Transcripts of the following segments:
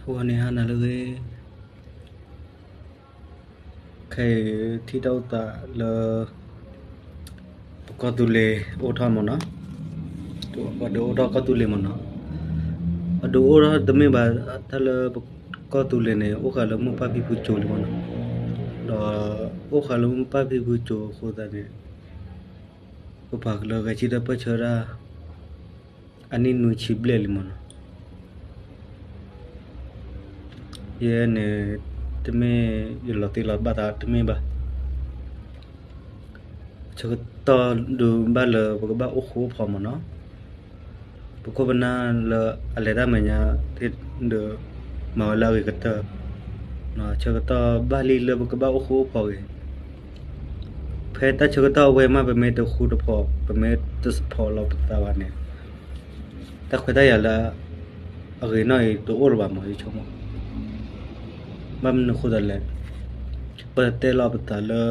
ဂီၤန့ၣ်ဟါနၤလၢအဂ့ၤ, ခဲအံၤထံၣ်တၢ်အိၣ်သးလၢ ပကီၢ်သူလ့ၤအိၣ်ထီၣ်မ့ၢ်နီၤ, ပှၤဒုးအိၣ်ထီၣ်ကီၢ်သူလ့ၤမ့ၢ်နီၤ, ပှၤဒုးအိၣ်ထီၣ်တမ့ၢ်ဘၣ်, တၢ်လၢပကီၢ်သူလ့ၤန့ၣ် အိၣ်ဃာ်လၢမိၢ်ပၢ်ဖံဖုစိၤလံမ့ၢ်နီၤ, ဒီးအိၣ်ဃာ်လၢမိၢ်ပၢ်ဖံဖုစိၤအဃိသတးန့ၣ် ပပှၤကလုာ်ဂဲၤဆၢထၢၣ်ပၢၢ်ဆၢဒၣ် အနံၣ်နွံဆံဘျဲၣ်လံမ့ၢ်နီၤ. ယဲန့ၣ် တမ့ၢ်ယလီၤသ့လီၤဘၣ်သးတမ့ၢ်ဘၣ်. ဆၢကတီၢ်ဒုးဘၣ်လၢပကဘၣ်အိၣ်ဃူအိၣ်ဖိးမ့ၢ်နီၤ, ပခိၣ်ပနၢ်လၢအလဲၤတၢ်မဲာ်ညါသ့ၣ်ဒီး မၤဝဲလၢအဂ့ၤကတၢၢ်, ဆၢကတီၢ်ဘၣ်လံလၢပကဘၣ်အိၣ်ဃူအိၣ်ဖိးဂ့ၤ, ဖဲတၢ်ဆၢကတီၢ်အဝဲမး ပမ့ၢ်တဃူတဖိး ပမ့ၢ်တစဖိးလီၤပသးဘၣ်န့ၣ် တၢ်ခွဲးတၢ်ယာ်လၢ အဂ့ၤနီၣ်အံၤတအိၣ်လၢၤဘၣ်မ့ၢ် ယဆိကမိၣ်, ဘၣ်မနုၤအဃိသတးလဲၣ်, ပတဲလီၤပသးလၢ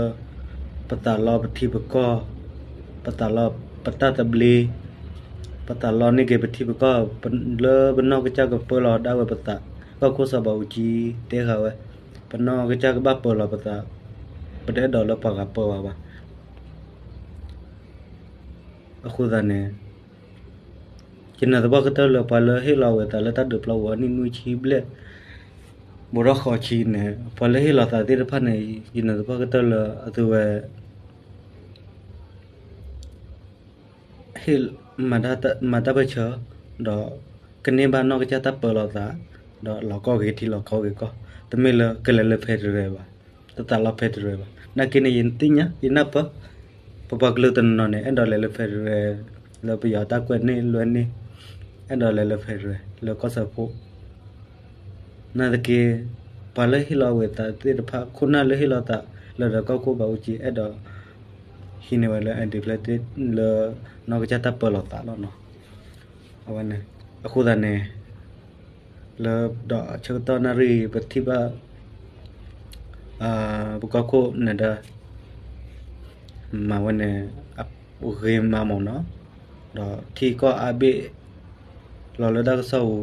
ပသးလီပထံပကီၢ်, ပသးလီပတၢ်သဘျ့, ပသးလီန့ၢ်က့ၤပထံပကီၢ်, လၢပနီၢ်ကစၢ်ကပၢလီၤဒၣ်ဝဲပသး, ကီၢ်ခိၣ်စီၤဘးအူကၠံတဲဃာ်ဝဲ, ပနီၢ်ကစၢ်ကဘၣ်ပၢလီၤပသး, ပတအဲၣ်ဒိးလၢပှၤဂၤပၢဘၣ်ဘၣ်. အဃိသတးန့ၣ် ယနာ်သပှၢ်ကတၢၢ်လၢပှၤလၢဟ့ၣ်လီၤဝဲသးလၢတၢ်ဒုးပျီပူၤအနံၣ်နွံဆံဘျဲၣ် ဘူးထီၣ်ဃိးဆံန့ၣ် ပှၤလၢဟ့ၣ်လီၤသးသ့ၣ်တဖၣ်န့ၣ် ယနာ်သပှၢ်ကတၢၢ်လၢအသုဝဲ ဟ့ၣ် မၤတၢ်ပၢၢ်ဆၢ ဒီးကန့ၢ်ဘၣ်နီၢ်ကစၢ်တၢ်ပၢလီၤသး ဒီးလီၤကီၢ်ဂ့ၤထံလီၤကီၢ်ဂ့ၤကီၢ် တမ့ၢ်လၢကလဲၤလၢ federal ဘၣ်, တသးလီ federal ဘၣ်. နာ်က့န့ၣ် ယသ့ၣ်ညါ ယနၢ်ပၢၢ် ပပှၤကလုာ်တနီၤနီၤန့ၣ် အဲၣ်ဒိးလဲၤလၢ federal လၢပယီၤတၢ်ကွဲးန့ၢ်လွဲန့ၢ် အဲၣ်ဒိးလဲၤလၢ federal လၢကီၢ်စၢဖှိၣ် နာ်သက့ ပှၤလၢဟ့ၣ်လီၤဝဲသးသ့ၣ်တဖၣ် ခိၣ်နၢ်လၢဟ့ၣ်လီၤသးလၢဒီးကီၢ်ခိၣ်ဘးအူကၠံ အဲၣ်ဒိးဟံးန့ၢ်ဝဲလၢ independent လၢနီၢ်ကစၢ်တၢ်ပၢလီၤသးလီၤနီၤ. အဝဲန့ၣ် အဃိသတးန့ၣ် လၢဒီးဆၢကတီၢ်နၣ်ရံၣ်ပထံၣ်ဘၣ် ပကီၢ်ခိၣ်နဒါ မၤဝဲန့ၣ် ဂ့ၤမးမ့ၢ်နီၤ, ဒီးထံကီၢ်အါဘ့ၣ် လီၤလၢတၢ်ကစီၣ်ပူ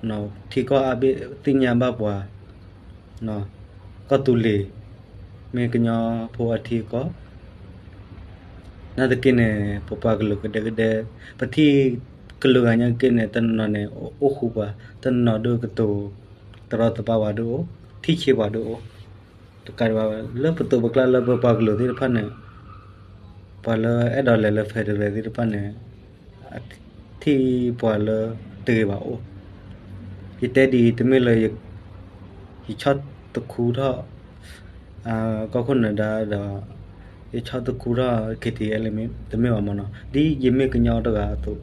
ၤ, ထံကီၢ်အါဘ့ၣ်သ့ၣ်ညါဘၣ်ပှၤ, ကီၢ်သူလ့ၤ မ့ၢ်ကညီဖိအထံအကီၢ်, နာ်သက့န့ၣ် ပပှၤကလုာ်ကဒဲကဒဲ ပထံၣ်ကလုာ်ဂၤညါက့န့ၣ် တနီၤနီၤန့ၣ် အိၣ်ဃူပှၤ, တနီၤဒုးကတိၤ တရီတပါပှၤဒုးအိၣ်, ထံၣ်ဆံးပှၤဒုးအိၣ်, တကးဒံးဘၣ် လၢပသိးပကျါလၢပပှၤကလုာ်သ့ၣ်တဖၣ်န့ၣ် ပှၤလၢအဲၣ်ဒိးလဲၤလၢ federal သ့ၣ်တဖၣ်န့ၣ် ထံၣ်ပှၤလၢတဂ့ၤဘၣ်အိၣ်, ယတဲဒ်အံၤ တမ့ၢ်လၢ ယဆီၣ်သခူထီၣ် ကီၢ်ခိၣ်နဒါဒီး ယဆီၣ်သခူထီၣ် KTLA တမ့ၢ်ဘၣ်မ့ၢ်နီၤ, ဒ်ယမ့ၢ်ကညီတဂၤအသိး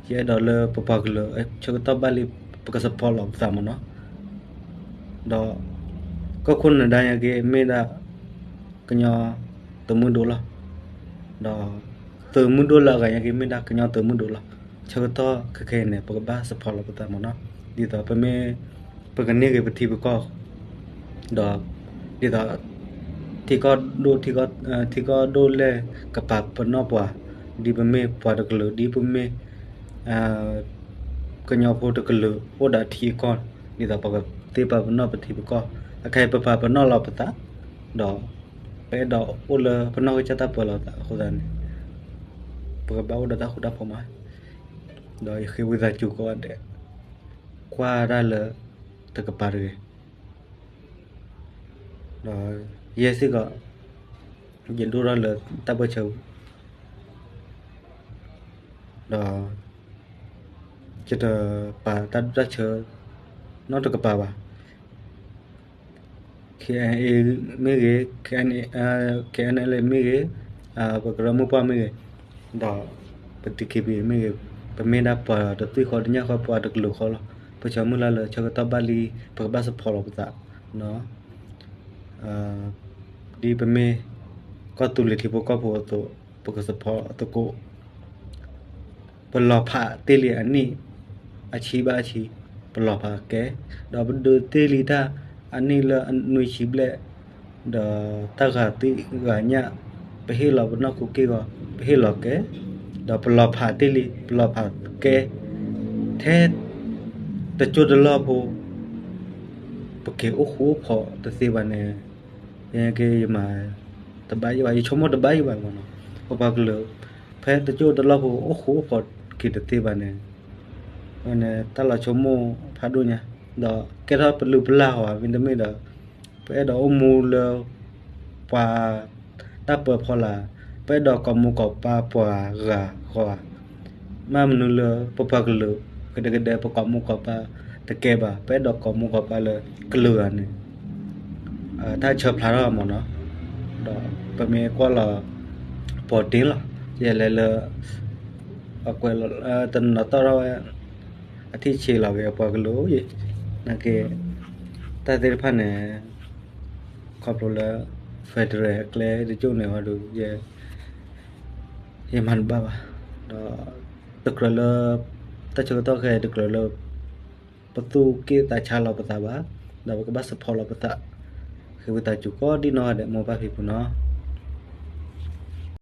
ယအဲၣ်ဒိးလၢပပှၤကလုာ် ဆၢကတီၢ်ဘၣ်လံ ပက support လီၤပသးမ့ၢ်နီၤ, ဒီး ကီၢ်ခိၣ်နဒါညါက့ မ့ၢ်ဒၣ် ကညီသုးမုၢ်ဒိၣ်လီၤ, ဒီး သုးမုၢ်ဒိၣ်လၢအဂၤညါက့ မ့ၢ်ဒၣ်ကညီသုးမုၢ်ဒိၣ်လီၤ. ဆၢကတီၢ်ခဲခဲအံၤန့ၣ် ပကဘၣ် support လီၤပသးမ့ၢ်နီၤ, ဒ်သိးပမ့ၢ် ပကန့ၢ်က့ၤပထံပကီၢ် ဒီး ဒ်သိး ထံကီၢ်ဒိၣ် ထံကီၢ်ဒိၣ်လဲၣ်ကပာ်ပနီၣ်ပှၤ, ဒ်ပမ့ၢ်ပှၤတကလုာ် ဒ်ပမ့ၢ် ကညီဖိတကလုာ် အိၣ်ဒီးထံအကီၢ်, ဒ်သိးပကသ့ပာ်ပနီၣ်ပထံပကီၢ်, အခဲအံၤပပာ်ပနီၣ်လီၤပသး, ဒီး ပအဲၣ်ဒိးအိၣ်လၢပနီၢ်ကစၢ်တၢ်ပၢလီၤသးအဃိသတးန့ၣ် ပကဘၣ်အိၣ်ဒီးတၢ်ဃူတၢ်ဖိးမး, ဒီးယဃ့ဝံသးစူၤကိးဂၤဒဲး ကွၢ်တၢ်လၢတကပၤတဂ့ၤ, ဒီးယဲစ့ၢ်ကီး ယဒိၣ်ထီၣ်လၢတၢ်ပၢၢ်ဆၢ ဒီး ယတပာ်တၢ်ဒိၣ်တၢ်ဆၢ နီတကပၤဘၣ်. KIA မ့ၢ်ဂ့ၤ, KNLA မ့ၢ်ဂ့ၤ, ပကရၢမိၢ်ပှၢ်မ့ၢ်ဂ့ၤ, ဒီးပ DKBA မ့ၢ်ဂ့ၤ, ပမ့ၢ်ဒၣ်ပှၤတသွံၣ်ဃီတညၣ်ဃီ ပှၤတကလုာ်ဃီလီၤ. ပဆၢမုၢ်လၢ်လၢဆၢကတီၢ်ဘၣ်လံ ပကဘၣ် support လီၤပသး ဒ်ပမ့ၢ်ကီၢ်သူလ့ၤထံဖိကီၢ်ဖိအသိး ပက support သကိး ပလီၤဖးတ့ၢ်လံအနံၣ် အဆံဘၣ်အဆံ, ပလီၤဖးကဲ, ဒီးပဒုးတ့ၢ်လံတၢ်အနံၣ်လၢအနွံဆံဘျဲၣ်, ဒီးတၢ်ဂၤသ့ဂၤညၣ်, ပဟ့ၣ်လီၤပနီၢ်ခိက့ၢ်ဂီၤ, ပဟ့ၣ်လီၤကဲ, ဒီးပလီၤဖးတ့ၢ်လံ ပလီၤဖးကဲ, ထဲ တကၠိတလီၢ်ဖိ ပက့ၤအိၣ်ဃူအိၣ်ဖိးတသ့ဘၣ်န့ၣ်, ယက့ယမၤတဘၣ်ယဘၣ်, ယဆိကမိၣ်တဘၣ်ယဘၣ်မ့ၢ်နီၤ. ပပှၤကလုာ် ဖဲတကၠိတလီၢ်ဖိအိၣ်ဃူအိၣ်ဖိးက့ၤတသ့ဘၣ်န့ၣ်, ဝဲန့ၣ် တၢ်လီၤဆိကမိၣ်ဖးဒိၣ်ညါ, ဒီးကဲထီၣ်ပလုၢ်ပလၢ်ဟီၤ မ့တမ့ၢ်ဒီး ပအဲၣ်ဒိးအိၣ်မူလၢ ပှၤတၢ်ပၢၤဖီလာ်, ပအဲၣ်ဒိးကိးမိၢ်ကိးပၢ်ပှၤဂၤဂီၤဧါ, မ့ၢ်မနုၤလၢပပှၤကလုာ် ကဒဲကဒဲ ပကိးမိၢ်ကိးပၢ်တကဲဘၣ်, ပအဲၣ်ဒိးကိးမိၢ်ကိးပၢ်လၢကလုာ်ဂၤန့ၣ် တၢ်ဆၢဖျါထီၣ်မ့ၢ်နီၤ. ဒီးပမ့ၢ်ကွၢ်လီၤ ပီၣ်တ့ၢ်လီၤ ယလဲၤလၢ အကွဲးလီၤ တနီၤတီၣ်ထီၣ်ဝဲ အထံၣ်ဆံးလီၤက့ၤအပှၤကလုာ်အံၤ, နာ်က့ တၢ်သ့ၣ်တဖၣ်န့ၣ် ခီဖျိလၢ federal အကျဲတကၠိၢ်န့ၣ်ဝဲဒီး ယမၤတဘၣ်ဘၣ်. ဒီး တကြၢးလၢ တၢ်ဆၢကတီၢ်ခဲအံၤတကြၢးလၢ ပသူၣ်က့ၣ်သးဆါလီၤပသးဘၣ်, ဒီးပကဘၣ် support လီၤပသး, ဃ့ဝံသးစူၤကိးဒံနီၢ်ဂၤဒဲး မိၢ်ပၢ်ဖံဖုနီၤ.